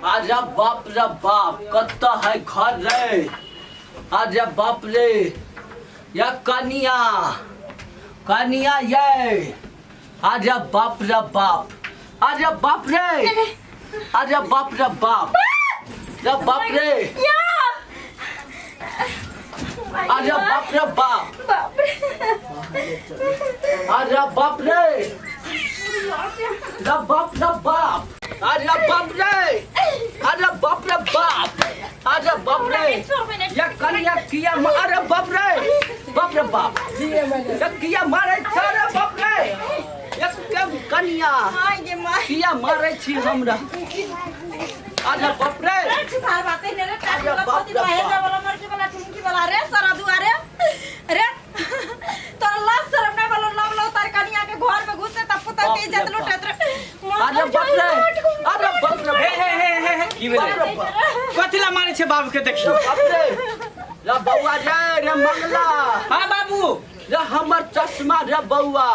अरे बाप रे बाप, कतऽ है घर रे? अरे बाप रे, या कनिया, कनिया ये। अरे बाप रे बाप, अरे बाप रे, अरे बाप रे बाप, रे बाप रे, अरे बाप रे बाप, अरे बाप रे, रे बाप रे बाप, अरे बाप रे, अरे बाप रे बाप, अरे बाप रे, या कनिया किया अरे बाप रे, बाप रे बाप, या किया मारे छ रे बाप रे, या कनिया किया मारे छी हमरा? अरे बाप रे, अरे बाप रे बाप। रे सारा दुआरे रे, तोरा लाज शरम नहीं बोलो, लव लव तार कनिया के घर में घुसे तब पुता के इज्जत लुटत रे। अरे बाप रे, अरे बाप रे। हे हे हे हे हे, की भेलै? बाप रे बाप। कथी ला मारे छै बाबू के? देखियौ। बाप रे, रे बौआ रे, रे मंगला। हाँ बाबू। रे हमर चश्मा रे बौआ,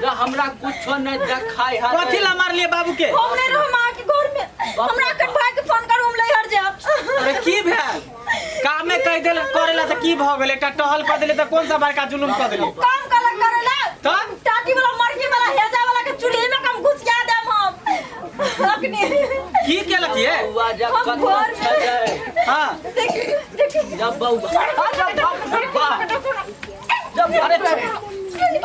रे हमरा कुछो नहीं देखाय है। कथी ला मारलिए बाबू के? हम नहीं रहो माँ के घर में, हमरा अखन भाई के फोन करू, हम लहर जाब। अरे की भेल? कामे कहि देल करेला तऽ की भऽ गेल? एकटा टहल कऽ देले तऽ कोन सा बड़का जुलुम कऽ देली? काम कला करेला तऽ? टाटी वाला मरकी वाला हेजा वाला के चूल्हे में कम घुसिया देम हम अखनी। की केलक ये? बौआ जे हम कतऽ घर में- छै रे? हाँ। देखी देखी। रे बौआ, अरे बाप रे बाप, रे अरे बाप रे,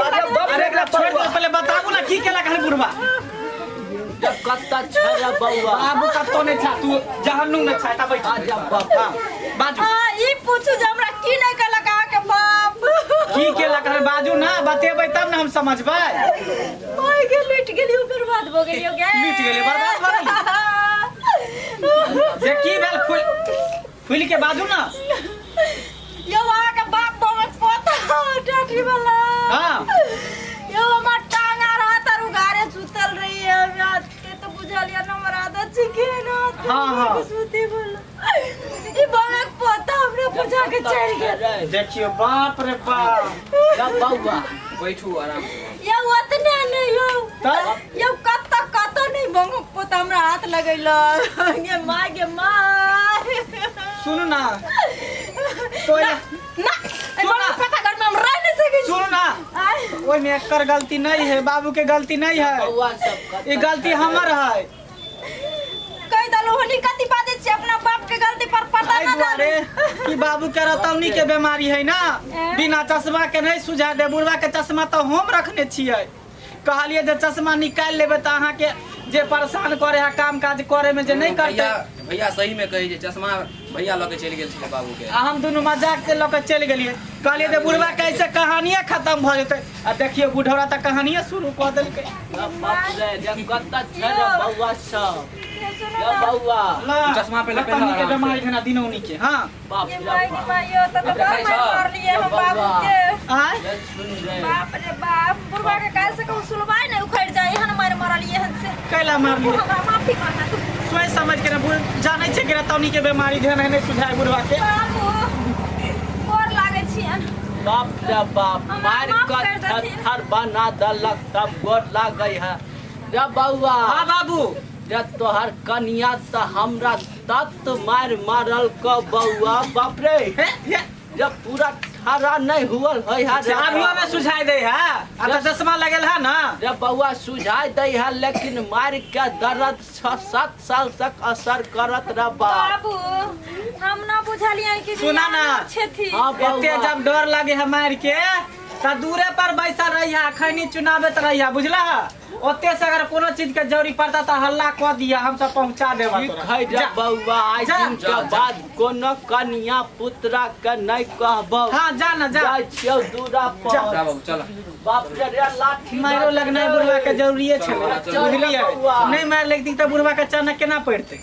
अरे बाप अरे रे। एकरा छोड़ दो, पहले बताबू ना की केलक है बुढ़वा। रे कतऽ छै रे बौआ? बाबू कतौ नहि छा, तू जहन्नुम में छा, ता बैठ। अरे बाप। हाँ बाजू। हाँ, ई पूछू जे हमरा की नहीं केलक अहाँके बाप? की केलक है बाजू ना, बतेबै तब ना हम समझबै। माय के लुटि गेली, बर्बाद भऽ गेली गे। लुटि गेली, बर्बाद भऽ गेली। जे की भेल, खुल खुल के बाजू ना। यौ अहाँके बाप बहुत पोता टाटी वाला। हाँ। यौ हमर टांग आर हाथ आर उघारे सुतल रही है रात के, तो बुझल या हमर आदत छै के ना। हाँ, हाँ। सुते बोला ई बाबक पोता हमरा बुझा के चलि गेल। देखियो, बाप रे बाप। रे बौआ। बैठू आराम से। यौ ओतने नहि यौ। तऽ? यौ कतऽ कतऽ नहि बंगक पोता हमरा हाथ लगैलक गे माय गे माय। सुनू ना तो ना ना, एहि बंगक पोता घर में हम रह नहि सकै छी। सुनू ना। आय। ओहिमे एकर गलती नहीं है, बाबू के गलती नहीं है। बौआ सब कतऽ ई गलती हमर है। कहि देलहुँ हनी, कथी बाजै छी? अपना बाप के गलती पर पता एहि ना दुआरे डालू। कि बाबू के रतौनी के बीमारी है ना, बिना चश्मा के नहीं सुझा दे। बुढ़वा के चश्मा तो हम रखने छियै, कहलिए जे चश्मा निकालि लेबै तऽ अहाँके जे परेशान करे है, काम काज करे में जे नहीं करते। भैया, भैया सही में कही जे चश्मा भैया लऽ के चलि गेल छलै बाबू के। आ हम दुनू मजाक से लऽ के चलि गेलियै, कहलियै जे बुढ़वा के ऐसे कहानिये खत्म भऽ जेतै, आ देखियौ बुढ़ौरा तऽ कहानिये शुरू कऽ देलकै। रे बाप रे, रे कतऽ छै रे बौआ सब? रे बौआ। ला, चश्मा पहिले रतौनी पहिरा के आराम से। बीमारी भेना दिनौनी के। हाँ। बाप ये रे माय गे बाप। माय, यो तऽ बड़ देखै मारि छौ? मारलियै हम बाबू के। आय। रे सुन रे। बाप रे बाप, बुढ़वा के काल्हि से कहूँ सुलवाइ नहि उखड़ि जाय, एहन मारि मारलियै हन से। कैला मारलियै? हमरा माफी मांगना तू। सोच समझ के ना, बुढ़ जानै छै कि रतौनी के बीमारी ध्यान है, नहीं सुझाय बुढ़वा के। बाबू गोर लागै छियनि। बाप रे बाप, हमरा मार माफ कऽ कर देथिन। थर बना देलक तब गोर लागै है रे बौआ। हाँ बाबू। रे तोहर कनिया तऽ हमरा तत मारि मारल क बौआ, बाप रे। हे, हे। जब पूरा ठाड़ा नहीं हुअल है है रे। अभियो में सुझाय दे है, आ तो चश्मा लगल है ना। रे बौआ सुझाय दे है, लेकिन मार के दर्द 6-7 साल तक असर करत रे बाप। बाबू हम ना बुझलियै कि सुना ना। छथि। हाँ बौआ। एते जब डर लगे है मार के त दूरे पर बैसल रहिया, खैनी चुनाबैत रहिया, बुझला? ओते से अगर कोनो चीज के जरूरी पड़ता त हल्ला क दिया, हम सब पहुंचा देबा ठीक तोरा। है रे जा। बौआ, आइ जा। दिन के जा, जा। बाद कोनो कनिया पुतरा के नहीं कहबौ। हाँ जा ना, जा। जाइ छियौ दूरा पर। जा। जा बाबू चल। बाप रे, रे लाठी मारो लगनाइ बुढ़वा के जरूरिये छलै, चल, बुझलियै? बौआ। नहीं मार लगती त बुढ़वा के चना केना पड़तै?